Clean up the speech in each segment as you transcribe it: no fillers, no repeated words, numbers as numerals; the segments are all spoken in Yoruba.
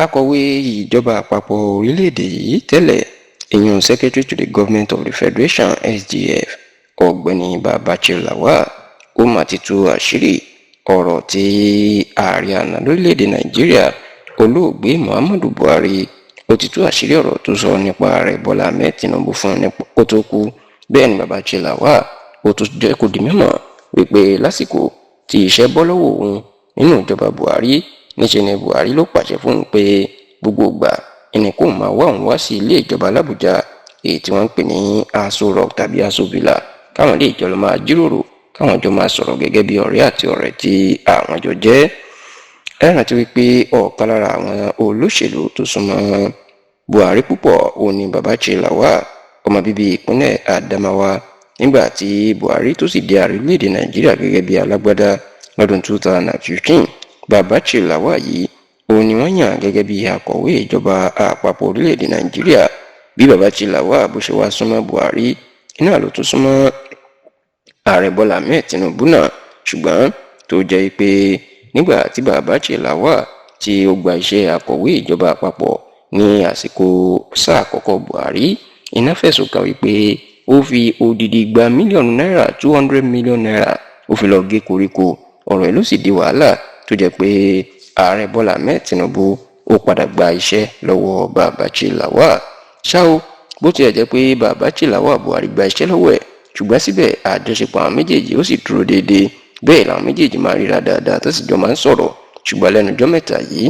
Akọ̀wé ìjọba àpapọ̀ orílẹ̀-èdè yìí tẹ́lẹ̀, ìyẹn Secretary to the Government of the Federation, SGF, Ọ̀gbẹ́ni Babachir Lawal, ó mà ti tú àṣírí ọ̀rọ̀ tí ààrẹ àná lórílẹ̀-èdè Nàìjíríà, Olóògbé Muhammadu Buhari, ó ti tú àṣírí ọ̀rọ̀ tó sọ nípa ààrẹ Bọ́lá Ahmed Tinubu fún nípa kó tó kú. Bẹ́ẹ̀ ni Babachir Lawal ó tún jẹ́ kó di mímọ̀ wípé lásìkò tí iṣẹ́ bọ́ lọ́wọ́ òun nínú ìjọba Buhari, níṣẹ́ ni Buhari ló pàṣẹ fún un pé gbogbo ìgbà ẹni kó máa wá òun wá sí ilé ìjọba l'Ábùjá, èyí tí wọ́n ń pè ní Aso Rock tàbí Aso Villa, káwọn lè jọ lọ máa jíròrò, káwọn jọ máa sọ̀rọ̀ gẹ́gẹ́ bí ọ̀rẹ́ àti ọ̀rẹ́ tí àwọn jọ jẹ́. Ẹ rántí wípé ọ̀kan lára àwọn olóṣèlú tó súnmọ́ Buhari púpọ̀ òun ni Babachir Lawal, ọmọ bíbí ìpínlẹ̀ Adamawa. Nígbà tí Buhari tó sì di ààrẹ orílẹ̀-èdè Nàìjíríà gẹ́gẹ́ bí alágbádá lọ́dún 2015, Babachir Lawal yìí òun ni wọ́n yàn gẹ́gẹ́ bí akọ̀wé ìjọba àpapọ̀ orílẹ̀-èdè Nàìjíríà. Bí Babachir Lawal bó ṣe wá súnmọ́ Buhari iná ló tún súnmọ́ ààrẹ Bọ́lá Ahmed Tinubu náà. Ṣùgbọ́n tó jẹ́ pé nígbà tí Babachir Lawal tí ó gba iṣẹ́ akọ̀wé ìjọba àpapọ̀ ní àsìkò sáà àkọ́kọ́ Buhari, iná fẹ̀sùn kàn wípé ó fi odidi 2 mílíọ̀nù náírà, ₦200 million, ó fi lọ gé koríko. Ọ̀rọ̀ ẹ̀ ló sì di wàhálà tó jẹ́ pé ààrẹ Bọ́lá Ahmed Tinubu ó padà gba iṣẹ́ lọ́wọ́ Babachir Lawal. Ṣá o, bó tilẹ̀ jẹ́ pé Babachir Lawal, Buhari gba iṣẹ́ lọ́wọ́ ẹ̀, ṣùgbọ́n síbẹ̀ àjọṣepọ̀ àwọn méjèèjì ó sì dúró déédéé. Bẹ́ẹ̀ làwọn méjèèjì máa ríra dáadáa tó sì jọ máa ń sọ̀rọ̀. Ṣùgbọ́n lẹ́nu ọjọ́ mẹ́ta yìí,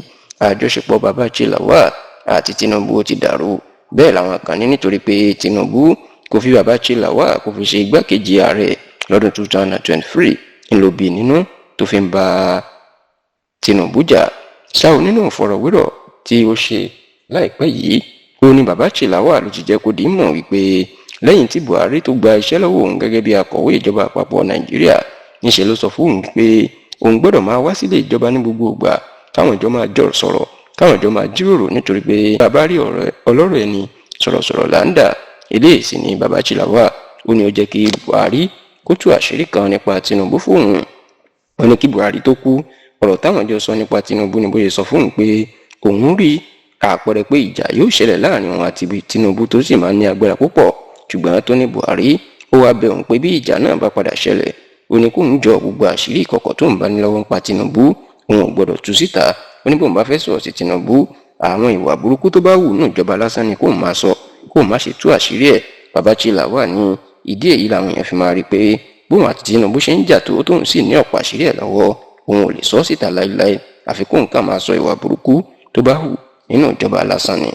àjọṣepọ̀ Babachir Lawal àti Tinubu ó ti dàrú. Bẹ́ẹ̀ làwọn kan ní nítorí pé Tinubu kò fi Babachir Lawal kò fi ṣe igbákejì ààrẹ lọ́dún 2023 ńlọ bí nínú tó fi ń bá Tinubu jà. Ṣáò, nínú ìfọ̀rọ̀wérọ̀ tí ó ṣe láìpẹ́ yìí, ó ní Babachir Lawal ló ti jẹ́ kó di mọ̀ wípé lẹ́yìn tí Buhari tó gba iṣẹ́ lọ́wọ́ òun gẹ́gẹ́ bí akọ̀wé ìjọba àpapọ̀ Nàìjíríà, níṣẹ́ ló sọ fún òun pé òun gbọ́dọ̀ máa wá sílé ìjọba ní gbogbo ìgbà, káwọn ìjọ máa jọ sọ̀rọ̀, káwọn ìjọ máa jíròrò, nítorí pé bàbá rí ọlọ́rọ̀ ẹni sọ̀rọ̀sọ̀rọ̀ là ń dà. Eléyìí sì ni Babachir Lawal ó ní ó jẹ́ kí Buhari kó tú àṣírí kan nípa Tinubu fóun. Ó ní kí Buhari tó kú, ọ̀rọ̀ táwọn jọ sọ nípa Tinubu ni bóyá sọ fóun pé òun rí àpẹẹrẹ pé ìjà yóò ṣẹlẹ̀ láàrin òun àti Tinubu tó sì máa ní agbára púpọ̀. Ṣùgbọ́n tó ní Buhari ó wá bẹ̀ òun pé bí ìjà náà bá padà ṣẹlẹ̀, ó ní kóun jọ, gbogbo àṣírí ìkọ̀kọ̀ tó ń bá ní lọ́wọ́ ń pa Tinubu, òun ò gbọ́dọ̀ tú síta. Ó ní bóun bá fẹ́ sọ̀rọ̀ sí Tinubu, àwọn ìwà burúkú tó bá wù nù ìjọba lásán ni kóun máa sọ, kóun má ṣe tú àṣírí ẹ̀. Babachir Lawal ní ìdí èyí làwọn èèyàn fi máa rí i pé bóun àti Tinubu ṣe ń jà tó, tóun sì ní ọ̀pọ̀ àṣírí ẹ̀ lọ́wọ́, òun ò lè sọ síta láéláé, àfi kóun kàn máa sọ ìwà burúkú tó bá hù nínú ìjọba lásán ni.